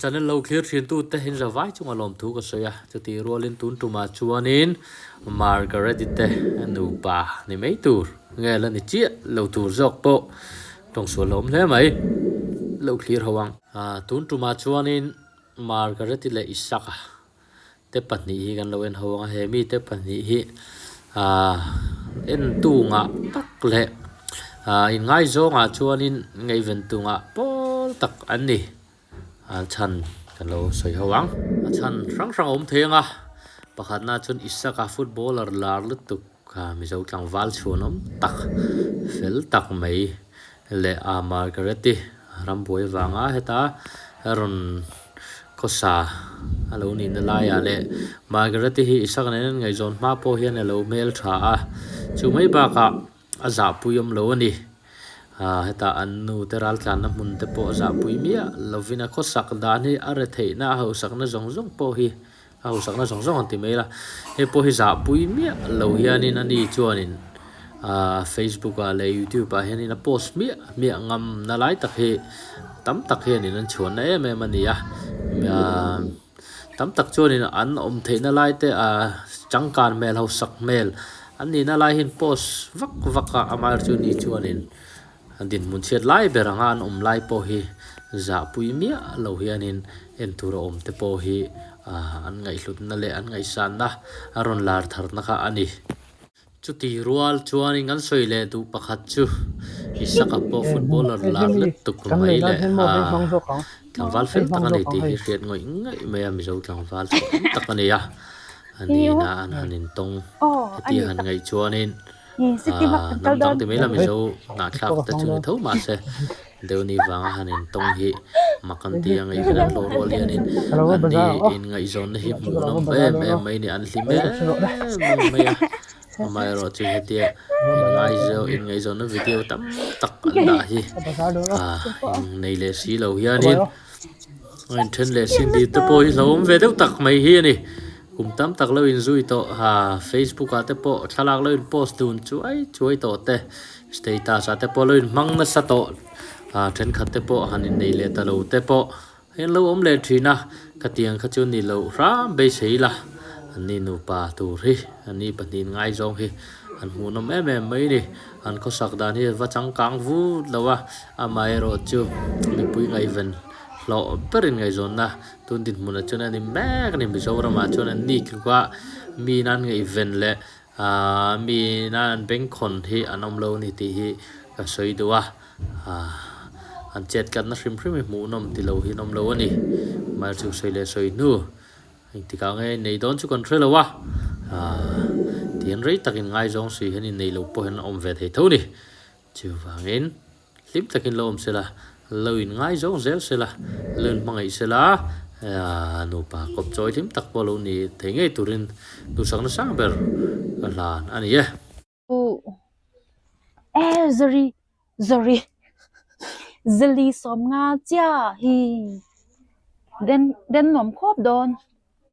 channel lo thlir thin tu te in zavai chunga lawmthu ka sawi a, chutih rualin tun tumah chuanin Margaret-i te nupa ni mai tur nge la ni chiah lo tur zawk pawh tawngsual la awm hle mai lo thlir ho ang. Tun tumah chuanin Margaret-i leh Isaka te pahnih hi kan lo en ho ang a, he mite pahnih hi ahh entu ngah tak leh ahh inngaizawngah chuanin ngaihventu ngah pawl tak an ni a chhan kan lo sawi ho ang. A chhan hrang hrang a awm thei ang a, pakhatna chuan Isaka footballer lar lutuk kha Mizo tlangval chhuanawm tak fel tak mai leh a Margaret-i rambuai vanga heta rawn khawsa a lo nihna laiah leh Margaret-i hi Isaka nen an ngaihzawn hma pawh hian a lo hmel tha a, chu mai bakah a zahpui awm lo a ni. Aa hetah an nu te raltlanna hmun te pawh a zahpui miah lovin a khawsak dan hi a retheihna a hausakna zawng zawng pawh hi A hausakna zawng zawng an ti mai la, hei pawh hi zahpui miah lo hianin a ni chuanin aaa Facebook ah leh YouTube ah hianin a post miah miah ngam na lai tak hi tam tak hianin an chhuanna em em a ni a, aaa tam tak chuanin an awm theihna lai te aaa changkan hmel hausak hmel an nihna lai hian post vak vak a amaherawhchu ni chuanin A dinhmun chhiat lai ber anga an awm lai pawh hi zahpui miah lo hianin en tur a awm te pawh hi an ngaihhlutna leh an ngaihsanna a rawn lar tharna kha a ni. Chuti rual chuanin kan sawi leh duh pakhat chu Isaka pawh footballer lar let tuk mai leh tlangval fel tak a ni tih hi hriat ngawih ngawih mai a, Mizo tlangval chhuah tak a ni a, a nihna an han intawng heti han ngaih chuanin. Hnam dang ti mai la Mizo hnahthlak te chu ni tho mahse Deuni vanga han intawng hi mak an ti a ngaihven an hlawh rual hianin an ni inngaihzawnna hi hmuhnawm em em mai a ni an hlim em em mai a amaherawh chu hetia inngaihzawnna video tam tak an dah hi innei leh si lo hianin a inthen leh sin tih te pawh hi hlauhawm ve deuh tak mai hi a ni. Kum tam tak lo inzui tawh ha Facebook ah te pawh thlalak lo in post dun chuai chuai tawh te status ah te pawh lo inhmang nasa tawh ah thenkhat te pawh han innei leh ta lo te pawh hei an lo awm leh thin a khatiang kha chu ni loh hram beisei la an ni nupa tur hi an ni pahnih ngaizawng hi an hmuhnawm em em mai a ni an khawsak dan hi a va changkang vut lo a amaherawhchu mipui ngaihven hlawh berin ngaihzawnna Tun dinhmunah chuan a ni mek a ni. Mizoramah chuan an ni tluk a, mi nan ngaihven leh aaa mi nan an bengkhawn hi an awm lo a ni tih hi ka sawi duh a. Aaa an chet tlatna hrim hrim hi hmuhnawm ti lo hi an awm lo a ni. Mahse chu sawi leh sawi hnu engtikah nge nei dawn chu kan hre lo a, aaa tihian rei takin ngaizawng si hian innei lo pawh hian an awm ve thei tho a ni. Chuvangin. Hlim takin lo awm sela, lo in ngaizawng zel sela, lo in hmangaih sela, nupa kawp chawi hlim tak pawh lo ni thei ngei turin duhsakna sang ber ka hlan a ni e. E Zari Zari Zali sawm nga chia hi den den nuam khawp dawn.